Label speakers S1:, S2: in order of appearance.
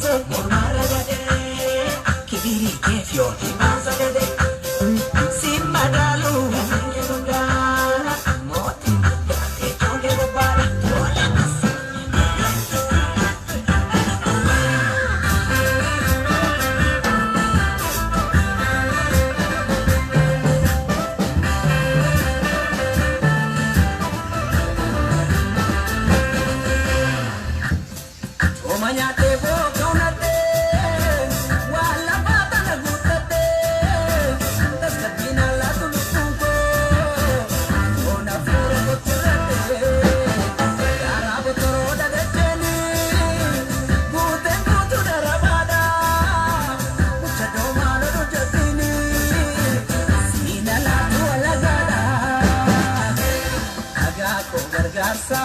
S1: Dhiise mormarra gadhee kibirii keef yoo himaan sagadee si madaalu gatiin guddaadha mootii guddaa teechoon kee gubbaadha tola. Oma nyaatee booka unadhee waan lafaa tana guuttadhee tasgabbiin allaatu lubbuun koo foon hafuura kochirradhee garaa botoroo dhagacheeni guuteen guutuu darabaadha mucha doomaa lolu jabbiini siina laatu walagaadha. Dhagaa koo gargaarsa